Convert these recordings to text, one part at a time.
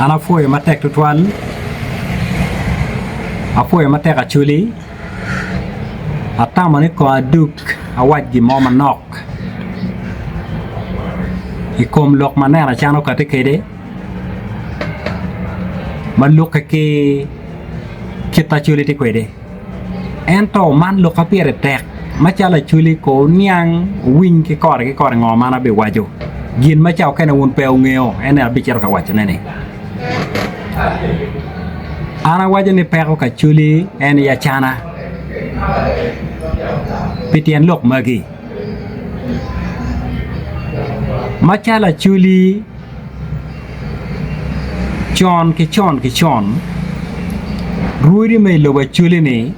An apwoyo matek tutwal, apwoyo matek Acholi, atamo ni kong adug awac gin mo manok i kom lok ma neno acan okati kwede ma lukke ki kit Acholi tye kwede. Ento man lokka pire tek macalo Acholi ko wuniang wuwiny ki kore ki kore ngo ma an abiwaco. Gin ma ca okene wun pe wungeyo en aye abicito ka wacone-ni. An awaco ni peko ka Acholi en aye acana pi tyen lok magi, Macalo Acholi Con ki con ki con, rwodi ma i lobo Acholi-ni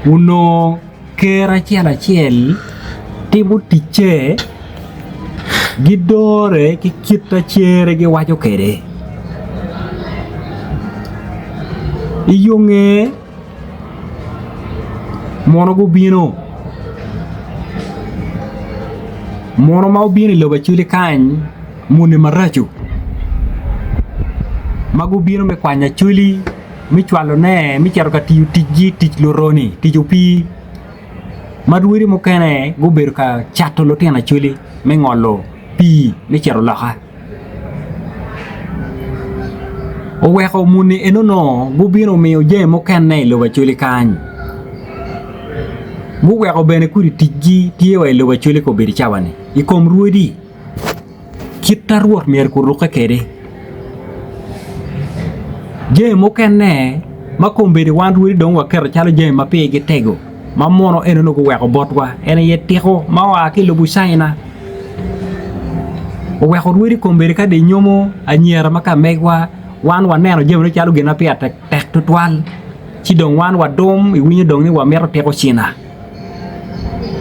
onongo ker acel acel timo ticce gidore ki kit ma cere giwaco kwede. I yo nge Muno gubino, muno ma obino i lobo Acholi kany muni maraco ma gubino me kwanyo Acholi me cwalone me cito ka tiyo ticgi tic luroni tic opii ma rwodi mukene gubedo ka cato lutino Acholi me ngolo pii me cito loka. Oweko muni eno-nu gubino omiyo jami mukene i lobo Acholi kany guweko bene kodi ticgi tye wa i lobo Acholi ka obedo cawa-ni i kom rwodi kit ma Rwot myero gurukke kwede jami mukene ma kombeddi wan rwodi dong waketo calo jami ma pigi tego ma muno eno-nu guweko botwa en aye tiko ma oa ki i lobo Caina. Oweko rwodi kombeddi ka dong inyomo anyira ma ka megwa wan waneno jamine calo gin ma pire tek tutwal ci dong wan wadum iwinyo dong ni wamito tiko cina.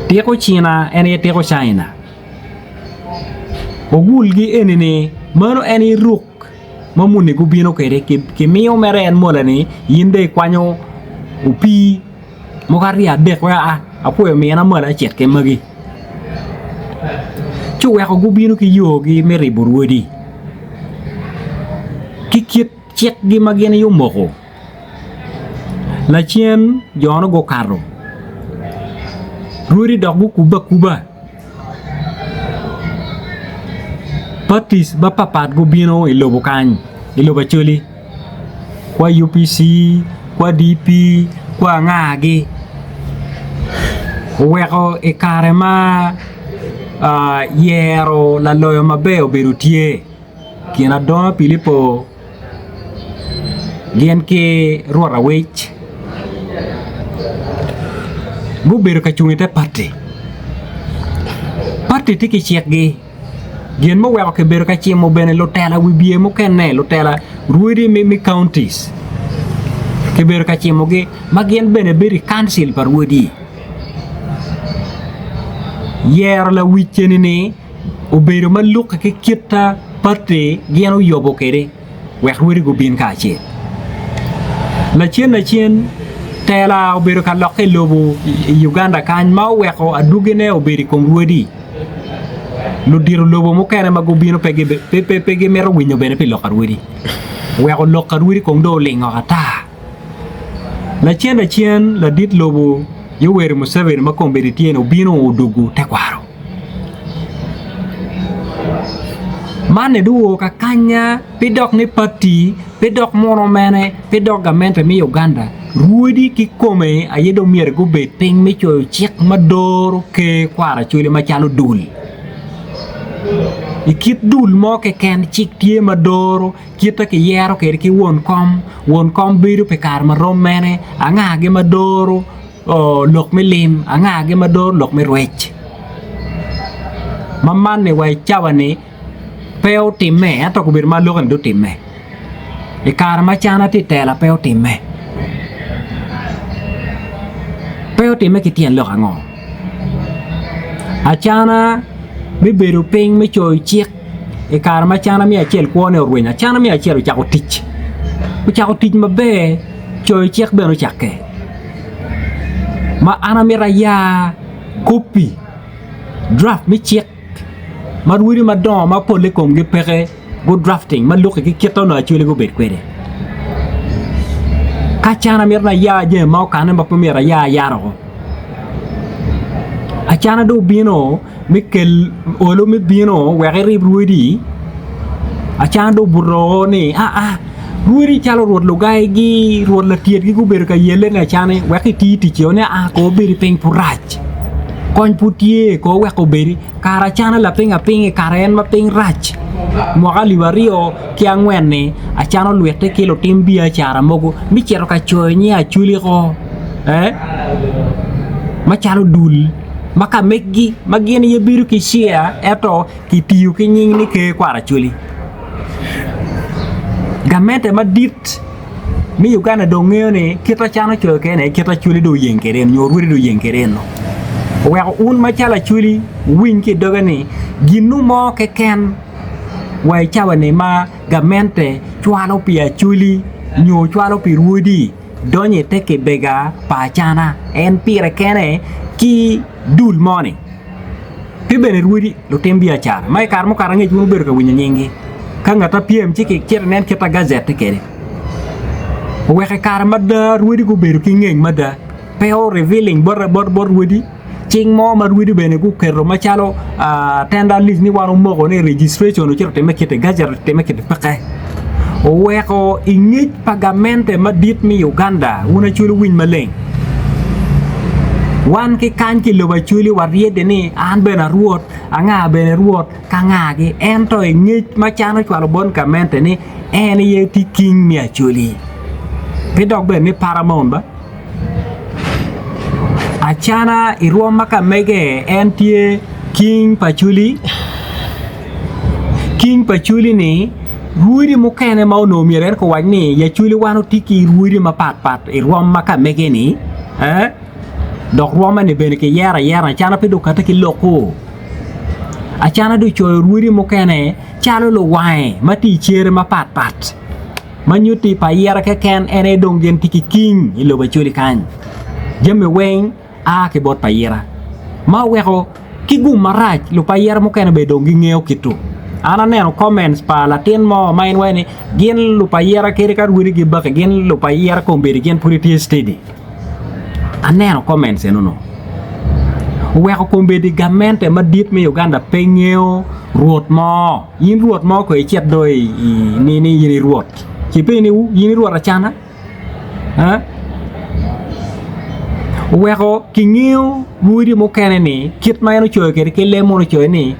Tiko cina en aye tiko Caina ogulgi eni-ni meno en aye ruk ma muni gubino kwede kimiyo mere en mola-ni in dong ikwanyo opii mogo aryo adek wek aa apwoyo mina malo acit ki magi ci oweko gubino ki yogi me ribo rwodi ki kit cikgi ma gin aye omoko lacen jo-nu gukato rwodi dok gukubbe akuba Patis mapatpat gubino i lobo kany i lobo Acholi kwa UPC, kwa DP, kwa anga-gi oweko i kare ma yero laloyo maber obedo tye kin Adongo Pilipo gin ki Rwot Awec gubedo ka cung i te pati. Pati tye ki cikgi gin ma oweko kibedo ka cimo bene lutela wibye mukene lutela rwodi me counties kibedo ka cimogi ma gin bene bedo i kancil pa rwodi yero lawic eni-ni obedo ma lukke ki kit ma pati gin oyubo kwede wek rwodi gubin kacel. Lacen lacen tela obedo ka lokke i lobo i Uganda kany ma oweko adwogine obedo i kom rwodi. Ludito lobo mukene ma gubino pe gimito winyo bene pi lok pa rwodi oweko lok pa rwodi kong dong olingo ata. Lacen lacen ladit lobo Yoweri Museveni ma kombeddi tye-ni obino odwogo tekwaro. Man edwoko kakanya pe dok ni pati, pe dok muno mene, pe dok gamente me Uganda. Rwodi kikome aye dong myero gubed piny me coyo cik ma doro ker kwaro Acholi macalo dul. I kit dul mo keken cik tye ma doro kite kiyero kwede ki won kom, won kom bedo pi kare ma rom mene, angagi ma doro lok me lim, angagi ma doro lok me rwec. Ma man-ni wa i cawa-ni pe otimme ento obedo ma lok-ni dong otimme. I kare ma can atye i tela pe otimme. Pe otimme ki tyen lok ango? Acana me bedo piny me coyo cik i kare ma cana me acel kwone orwenyo, acana me acel ocako tic, ocako tic maber, coyo cik bene ocakke. Ma an amito aya kopi, draft me cik ma rwodi madongo ma polle komgi peke. Gu drafting ma lukke ki kit onongo Acholi gubed kwede. Ka can amito ni aya jami ma okane ma pe myero aya ayaro woko. Acana dong obino me kel olo me bino wek erib rwodi, acana dong obuto woko ni aa rwodi calo rwot lugaigi rwot latyetgi gubedo ka yelle ni acana wek iti ticce ni aa kong obed piny pud rac kony pud tye kong wek obedi. Kare acana lapiny apiny i kare en ma piny rac mwaka alip aryo ki angwen-ni acana olwite ki lutim biacara mogo me cito ka coyo nying Acholi-ko macalo dul ma ka megi ma gin aye bedo ki share ento kitiyo ki nying ni Ker Kwar Acholi. Gamente madit me Uganda dong ngeyo ni kit ma can ocoyo kwede ni kit Acholi dong oyeng kwede eni nyo rwodi dong oyeng kwede eno. Oweko wun macalo Acholi wuwiny ki i doge ni ginu mo keken wa i cawa-ni ma gamente cwalo pi Acholi nyo cwalo pi rwodi donyo i te kibega pa Acana en pire kene ki dul moni. Ki bene rwodi lutim biacara ma i kare mukato angec wun wubedo ka winyo nyinggi. Ka ngat apyem ci kicito inen kit ma gazet tye kwede. Oweko i kare mada rwodi gubedo ki ngeng mada. Pe o revealing bot bot bot rwodi cing mo ma rwodi bene guketo macalo tender list ni wan omoko ni registration ocito otimme kiti gazet otimme kiti peke. Oweko i ngec pa gamente madit me Uganda wun Acholi wuwiny maleng. Wan ki kany ki i lobo Acholi waryedde ni an bene arwot, anga bene rwot ka ngagi ento i ngec ma can ocwalo bot gamente ni en aye tye king me Acholi. Pe dok bene ni paramount ba. Acana i rwom ma ka mege en tye king pa Acholi. King pa Acholi-ni rwodi mukene ma onongo myero en guwac ni i Acholi wan watye ki rwodi mapat pat i rwom ma ka mege-ni dok rwomme-ni bene kiyero ayera acana pe dong okate ki loko acana dong ocoyo rwodi mukene calo luwange ma tye i cere mapat pat ma nyutti pa ayera keken en aye dong gin tye ki king i lobo Acholi kany jami weng a ki bot payira ma oweko ki gum marac lupayira mukene bene dong gingeyo kit-tu. An aneno comments pa latin mo ma en waco ni gin lupayira kadi ka rwodi gibaki gin lupayira kombeddi gin pud gitye steady. Aneno comments eno nu oweko kombeddi gamente madit me Uganda pe ngeyo rwot mo in rwot mo kono icit do ni in i rwot ci ipenyo ni in i rwot acana? Oweko kingeyo rwodi mukene ni kit ma en ocoyo kwede ki leb mono ocoyo ni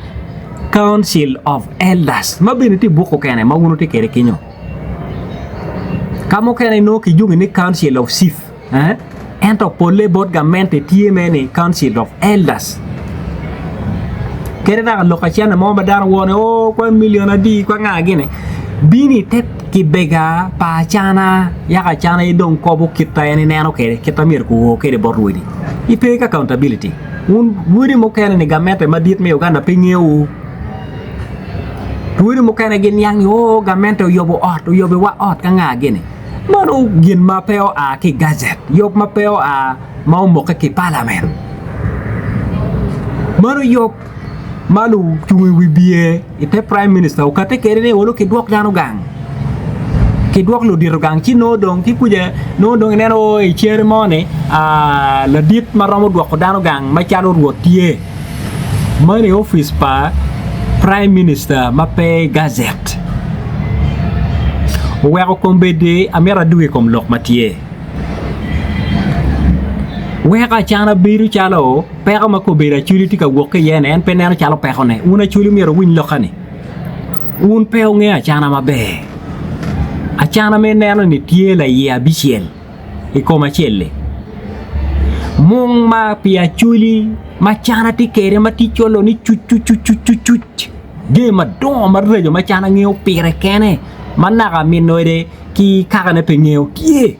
Council of Elders ma bene tye i buk mukene ma wun wutye kwede kenyo ka mukene inongo kijungi ni Council of Chief ento polle bot gamente tye mere ni Council of Elders kadi naka lok acene mo ma dano woro ni oo kwan million adi kwan nga gini bino i te kibega pa acana yaka acana aye dong kobo kit ma en ineno kwede kit ma myero guo kwede bot rwodi ipe ki accountability wun rwodi mukene ni gamente madit me Uganda pe ngeyowu rwodi mukene giniang ni oo gamente oyubo ot oyubiwa ot ka nga gini meno gin ma pe oa ki i gajet yub ma pe oa ma omokke ki i palament meno yub ma lucung i wi bye i te prime minister okate kwede ni olo kidwok dano gang kidwok ludito gang ci nongo dong ki kuca nongo dong ineno o i cere mo ni ladit ma romo dwoko dano gang macalo rwot tye meno i opic pa prime minister ma pe i gajet oweko kombeddi amito adwogi i kom lok ma tye. Weko acana bedo calo peko ma kobedo Acholi tye ka wok ki iye-ni en pe neno calo pekone. Wun Acholi myero wuwiny lokka-ni. Wun pe wungeyo acana maber. Acana ma ineno ni tye laiye abicel i kom acel-li. Mung ma pi Acholi ma cana tye kwede ma tye colo ni cucucucucuc jami madongo maraco ma cana ngeyo pire kene ma naka min ode ki kakane pe ngeyo tye.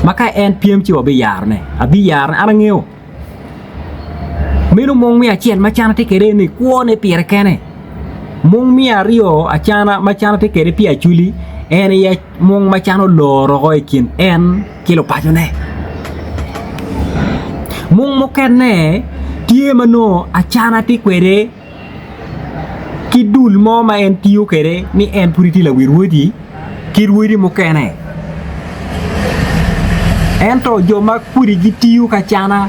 Ma ka en pyem ci wabiyarone. Abiyarone, an angeyo. Meno mung me acel ma cana tye kwede ni kwone pire kene. Mung me aryo acana ma cana tye kwede pi aculi en aye mung ma cana oloro woko i kin en ki lupacone. Mung mukene tye ma nongo acana tye kwede. ki dul mo ma en tiyo kwede ni en pud etye lawi rwodi ki rwodi mukene. Ento jo ma kudi gitiyo ka cana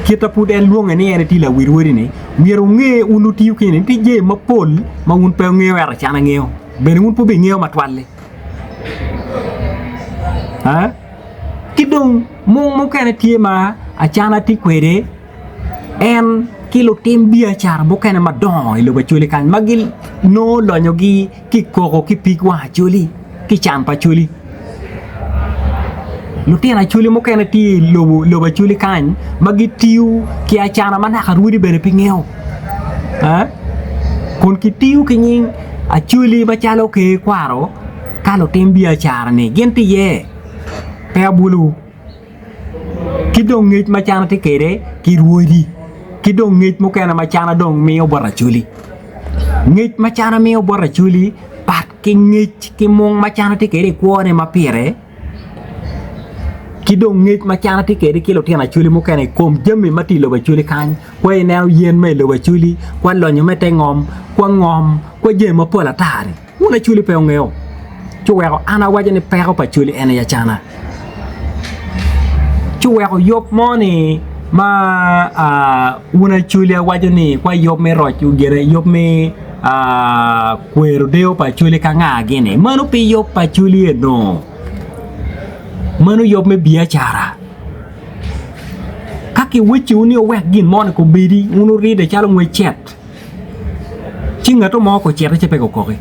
kit ma pud en lwonge ni en etye lawi rwodi-ni myero wunge wun wutiyo kene tye jami mapol ma wun pe wungeyo ento cana ngeyo bene wun pe wubingeyo matwal-li. Ki dong mung mukene tye ma acana tye kwede en ki lutim biacara mukene madongo i lobo Acholi kany ma ginongo lonyogi ki i koko ki pig wang Acholi ki can pa Acholi. Lutino Acholi mukene tye i lobo Acholi kany ma gitiyo ki acana ma naka rwodi bene pe ngeyo kun kitiyo ki nying Acholi macalo ker kwaro ka lutim biacara-ni gin tye iye pe abwolowu. Ki dong ngec ma cana tye kwede ki rwodi, ki dong ngec mukene ma cana dong miyo bot Acholi. Ngec ma cana miyo bot Acholi pat ki ngec ki mung ma cana tye kwede i kwone ma pire, ki dong ngec ma cana tye kwede ki lutino Acholi mukene i kom jami ma tye i lobo Acholi kany, kwa ineno yen ma i lobo Acholi, kwa lonyo me te ngom, kwa ngom, kwa jami mapol ata-ni. Wun Acholi pe wungeyo, ci oweko an awaco ni peko pa Acholi en aye acana. Ci oweko yub mo ni ma wun Acholi awaco ni kwa yub me roc gire yub me kwero deyo pa Acholi ka nga gini meno pe yub pa Acholi eno meno yub me biacara. Ka kiwecciwu ni wuwek gin moni kubedi wun wuride calo ngwec cet. Ci ngat mo ocito ci pe gukoki.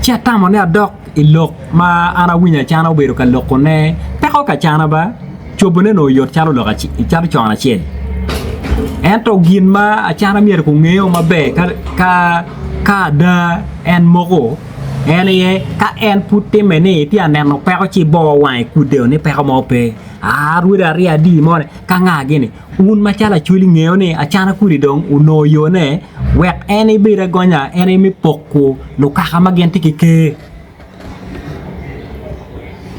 Ci atamo ni adok i lok ma an awinyo Acana obedo ka lokone, peko ka Acana ba, cobone onongo oyot calo lok calo con acel. Ento gin ma Acana myero kungeyo maber ka ka ada en moko en aye ka en pud timme ni etye ka neno peko ci bor wange kudde ni peko mo pe. Aa rwode aryo adi moni ka nga gini? Wun macalo Acholi ngeyo ni Acana kudi dong onongo yone wek en ebed agonya en aye me poko lukaka ma gin tye ki ker.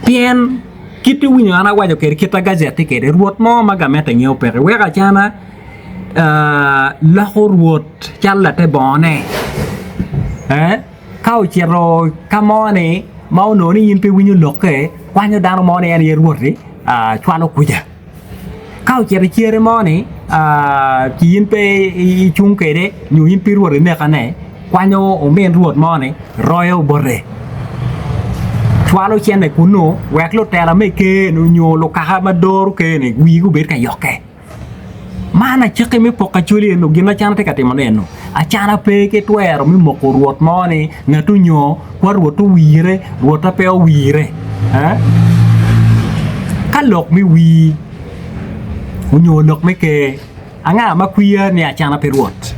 Pien kit iwinyo an awaco kwede kit ma gazet tye kwede rwot mo ma gamente ngeyo peke weko Acana loko rwot calo late bongone ka ocito ka mo ni ma onongo ni in pe iwinyo lokke kwanyo dano mo ni en aye rwot-ti cwalo kuca. Ka ocito i cere mo ni ci in pe icung kwede nyo in pe irwot inekane, kwanyo omin rwot mo ni royo bote, cwalo cente kunnu wek lutela me ker nyo lukaka ma doro ker-ni wigi gubed ka yokke. Man acakki me poko acholi eno gin ma Acana tye ka timone eno. Acana pe ki twero me moko rwot mo ni ngat onyo kwa rwot owire rwotta pe owire. Ka lok me wir onyo lok me ker anga ma kwiya ni Acana pe rwot?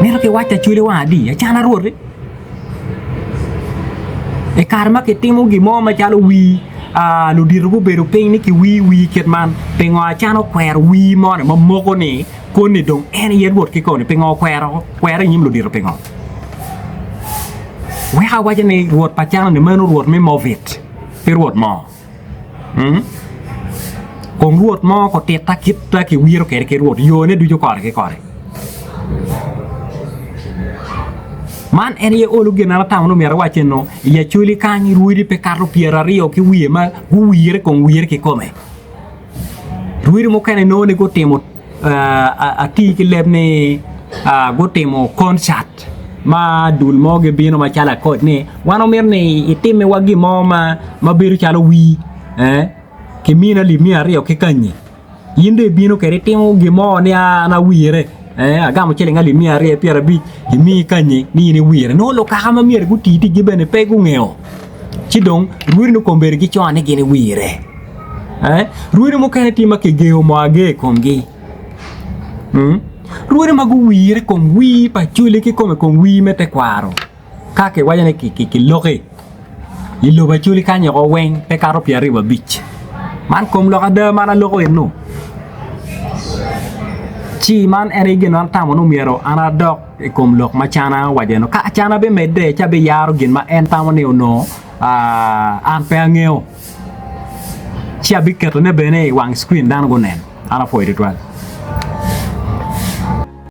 Mito kiwac Acholi wang adi Acana rwot-ti? I kare ma kitimo gin mo macalo wir, ludito gubedo piny ni kiwir wir kit man, pingo Acana okwero wir moni ma moko ni koni dong en aye Rwot kikome-ni? Pingo okwero kwere i nyim ludito pingo? Wek awaco ni Rwot pa Acana-ni meno Rwot me Movit, pe Rwot mo. Kong Rwot mo otitta kit ma kiwiro kwede ki Rwot, yone ducu kore ki kore. Man en aye olo gin an atamo ni myero awac eno, i Acholi kany rwodi pe kato pyeraryo ki wiye ma guwire kong wire kikome. Rwodi mukene nongo ni gutimo ati ki leb ni gutimo koncert ma dul mo gibino macalo akod ni wan wamito ni itimiwa gin mo ma bedo calo wir kimini alip miya aryo ki kanyi in dong ibino kwede itimo gin mo ni an awire agamo ciling alip miya aryo ki pyerabic imiyi kanyi ni in iwire nongo lukaka ma myero guti ticgi bene pe gungeyo ci dong rwodi nongo kombeddi gicono ni gin iwire. Rwodi mukene tye ma kigeyo moo ageya i komgi rwodi ma guwire i kom wir pa Acholi kikome i kom wir me tekwaro ka kiwaco ni kiloki i lobo Acholi kany woko weng pe kato pyeraryo wiye abic man kom lok ada man aloko eno ci man en aye gin ma an atamo ni myero an adok i kom lok ma Cana owaco eno ka Cana bimedde ci abiyaro gin ma en tamo ni onongo an pe angeyo. Ci abiketone bene i wang screen dano gunen. An apwoyo tutwal.